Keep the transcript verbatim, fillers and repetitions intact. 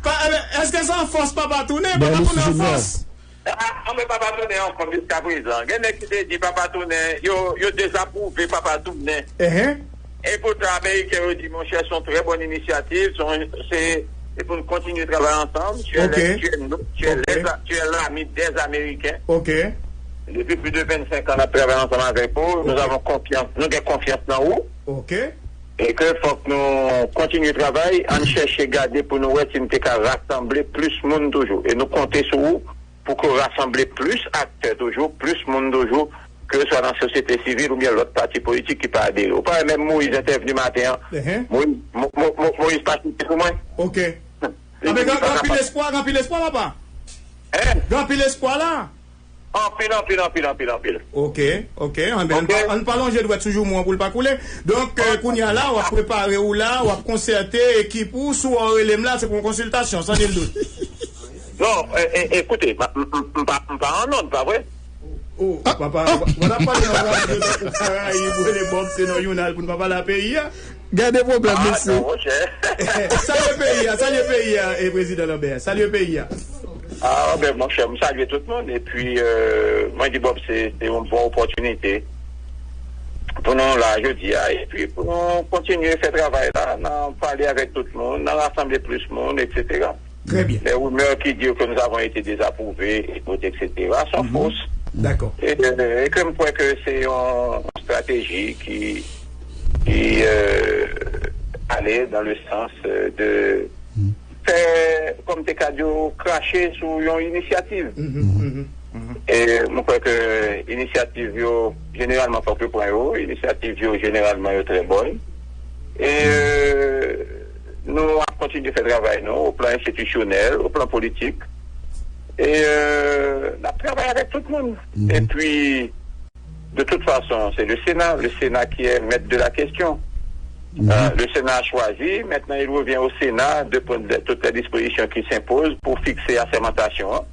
Pa- eh, Èske se an fòs papa tounen? Papa tounen an fòs. Ah, non, men papa tounen ankò jiska prezan. Gen nèg ki te di papa tounen, yo, yo dezapwouve papa tounen. Ehe. E poutan, Ameriken yo di, monchè, se yon trè bòn inisyativ, se yon- se se pou nou kontinye travay ansanm. Tu es, tu es, tu es, tu es l'ami des Américains. Depi plis de vennsenk an, n ap travay ansanm avèk ou. Nou avon konfyans, nou gen konfyans nan ou. E ke fòk nou kontinye travay, ann chèche gade pou nou wè si nou te ka rasanble plis moun toujou. E nou konte sou ou pou ke w rasanble plis aktè toujou, plis moun toujou, ke swa nan sosyete sivil oubyen lòt pati politik ki pa adere. Ou pa wè menm Moyiz entèvni maten an? Moyiz, Mo- Mo- Mo- Moyiz pa site sou mwen. Li di li pa kapab. Anpil espwa, anpil espwa, papa. Anpil espwa la. Anpil, anpil, anpil, anpil, anpil. Ok, ok. Ann pa lonje dwèt sou joumou an pou l pa koule. Donk, kounye a la, w ap prepare ou la, w ap konsète ekip ou, si w rele m la, se pou yon konsiltasyon, san nil dout. Non, e, e, ekoute, m, m, m, m pa, m pa an nòd, pa vre? Oh, papa, w ap pale nan radyo tankou Karayib, rele Bob, se nan jounal pou n pa pale a peyi a. Gade pwoblèm, mesye. Ah, non, monchè. Salye peyi a, salye peyi a, e prezidan Lambert, salye peyi a. Ah, ben, monchè, m salye tout moun, epi, euh, mwen di Bob, se, se yon bon opòtinite pou nou la jodi a, epi pou nou kontinye fè travay la, nan pale avèk tout moun, nan rasanble plis moun, etsetera. Très bien. Les rumeurs qui disent que nous avons été désapprouvés, et cetera, sont fausses. D'accord. Et, euh, et que je crois que c'est une stratégie qui, qui euh, allait dans le sens euh, de faire, comme te ka di, cracher sur une initiative. E mwen kwè ke inisyativ yo, jeneralman, fòk yo pran yo. Inisyativ yo, jeneralman, yo trè bòn. E euh, nou ap kontinye fè travay nou, o plan enstitisyonèl, o plan politik. E euh, n ap travay avèk tout moun. Epi, de toute façon, c'est le Sénat, le Sénat qui est maître de la question. Euh, le Sénat a choisi, maintenant il revient au Sénat de prendre toutes les dispositions qui s'imposent pour fixer assermentation.